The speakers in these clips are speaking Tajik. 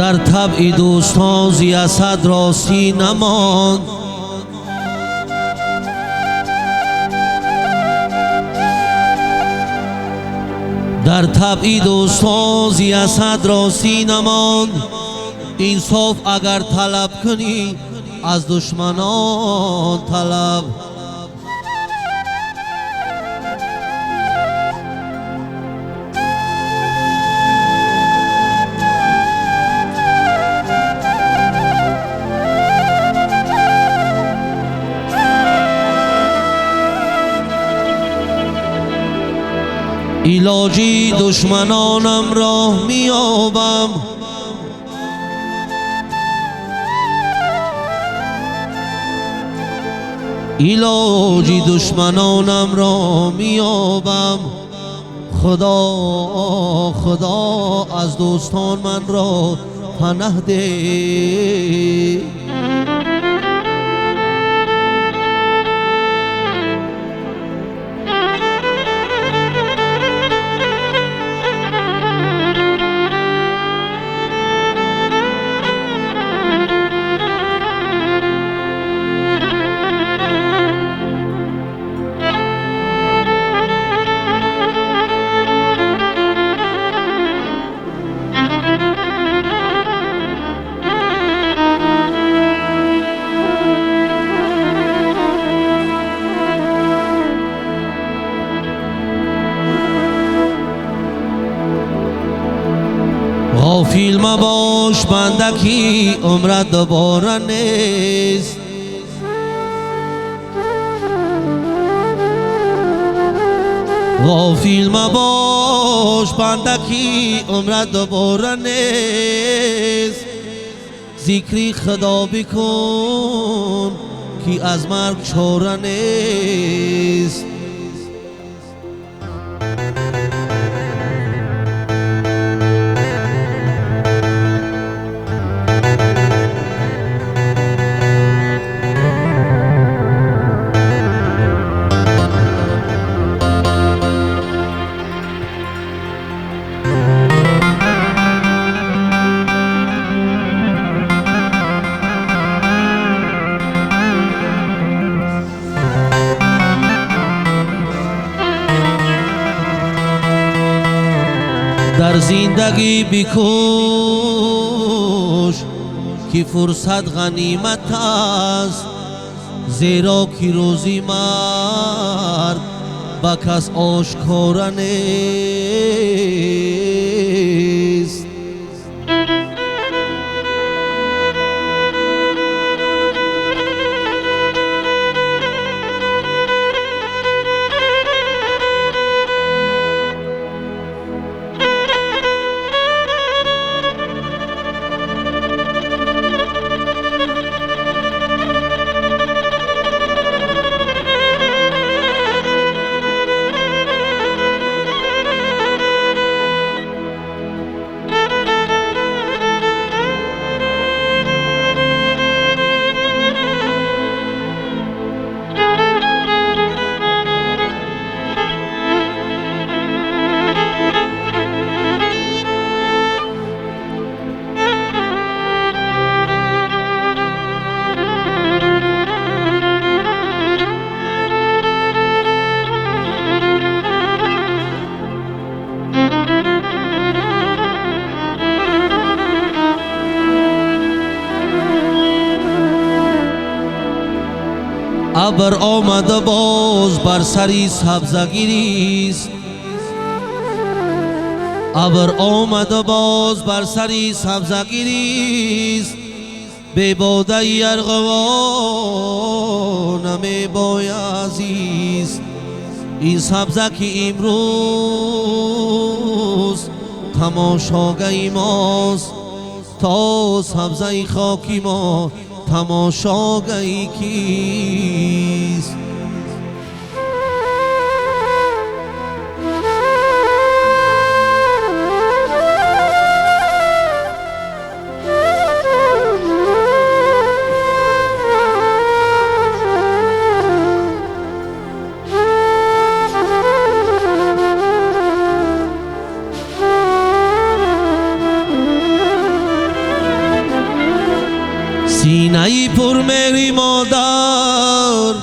Дар табъи дӯстон зи асад ростӣ намонд. Дар табъи дӯстон зи асад ростӣ намонд. Инсоф агар талаб кунӣ аз душманон талаб. Илоҷи душманонам роҳ меёбам. Илоҷи душманонам роҳ меёбам. Худо Худо аз дӯстон ман ро паноҳ деҳ. Ғофил мабош банда ки умрат дубора нест. Ғофил мабош банда ки умрат дубора нест. Зикри Худо бикун ки аз марг чора нест. Дар зиндагӣ бикӯш ки фурсат ғанимат аст, зеро ки рӯзи марг ба кас ошкора нест. Абр омада боз бар сари сабзагирист. Абр омада боз бар сари сабзагирист. Бебодаи арғувон намебояд зист. Ин сабза ки имрӯз тамошогаи мост, то сабзаи хоки мо тамошогаи кист? Синаи пурмеҳри модар,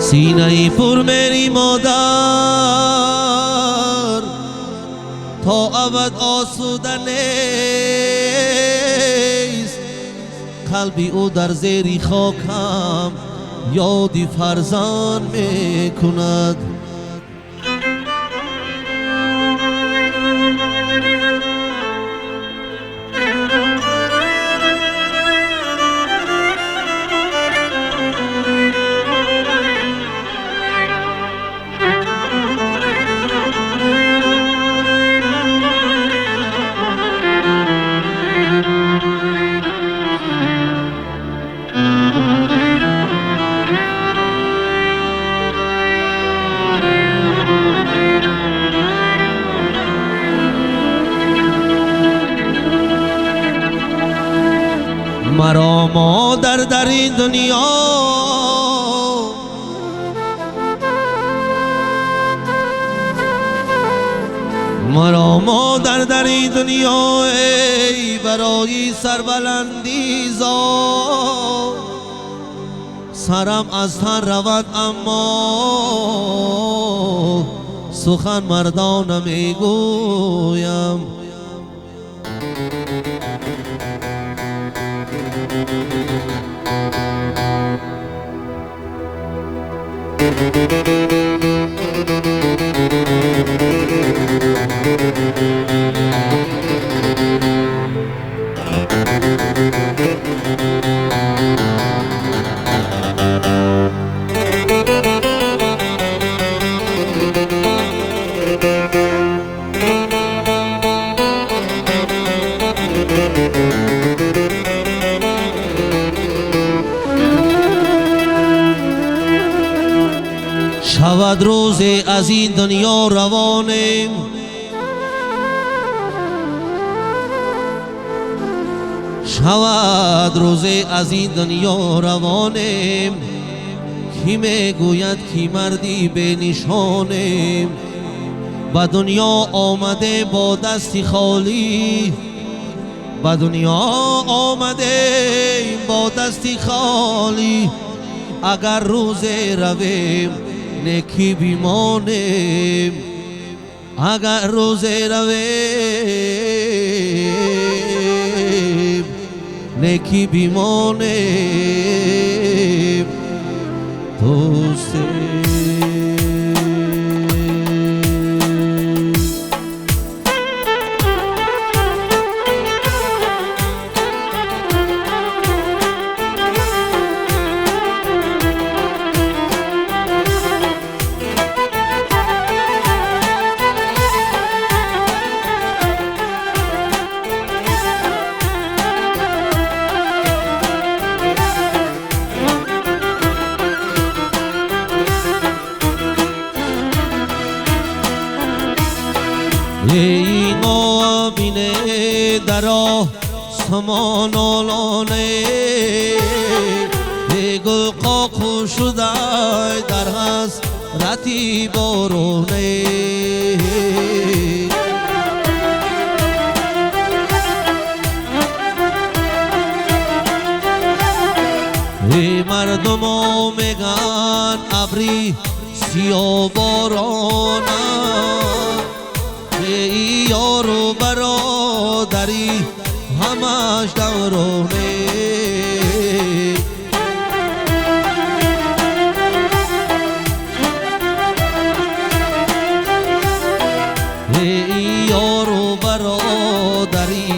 синаи пурмеҳри модар то абад осуда нест. Қалби ӯ дар зери хокам ёди фарзанд мекунад. Маро модар дар ин дунё, маро модар дар ин дунё, эй барои сарбаландӣ зод. Сарам аз тан равад, аммо сухан мардона мегӯям. Шавад рӯзе аз ин дунё равонем, шавад рӯзе аз ин дунё равонем, ки мегӯяд ки марди бенишонем. Ба дунё омаде бо дасти холӣ, ба дунё омаде бо дасти холӣ. Агар рӯзе равем некӣ бимонем, агар рӯзе равем некӣ бимонем. Дӯсте эй мобине дар осмон олоне, эй гул қоқу шудай дар ҳасрати бороне. Эй мардумо меган абри сиёҳ борона, эй ёру бародарӣ ҳамаш давроне. Эй ёру бародарӣ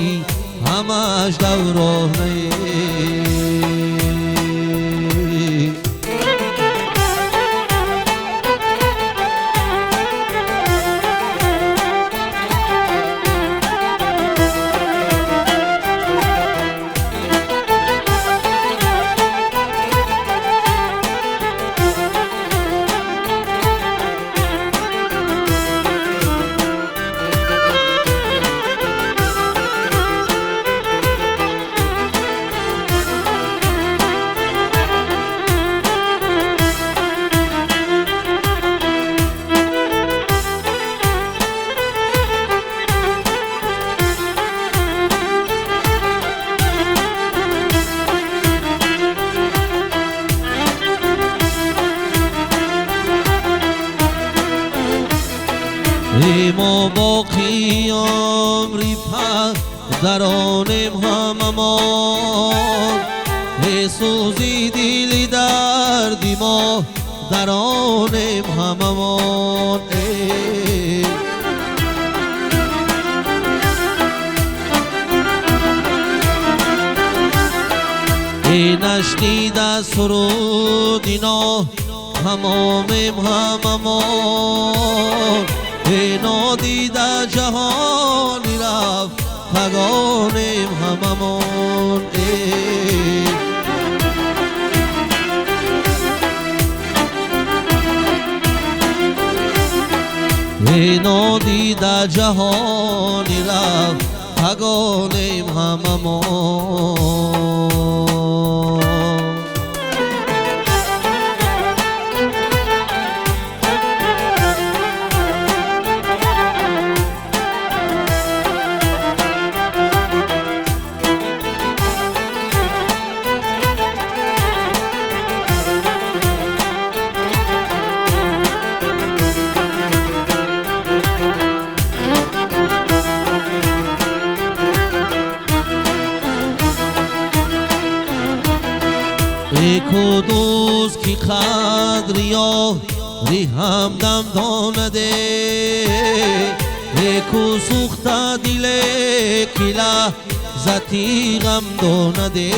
ҳамаш давроне. Ки умри падаронем ҳамамон, сӯзи дили дарди мо даронем ҳамамон. Нашнида суруди но ҳамомем ҳамамон, нодида ҷаҳони рафт пагонем ҳамамон. Нодида ҷаҳони рафт пагонем ҳамамон. Кудус ки қадри ёри ҳамдам донаде, ку сӯхта диле ки лаҳзати ғам донаде.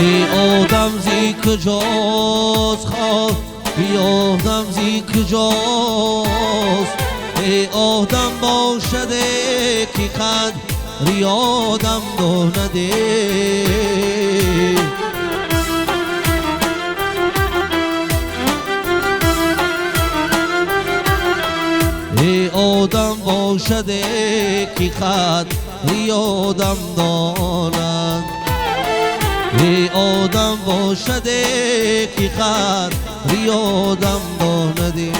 Эй одам зи куҷост хоҳ, одам зи куҷост, эй одам бошаде ки қадри одам донаде. Эй одам бошаде ки қадри одам донад, эй одам бошаде ки қадри одам донаде.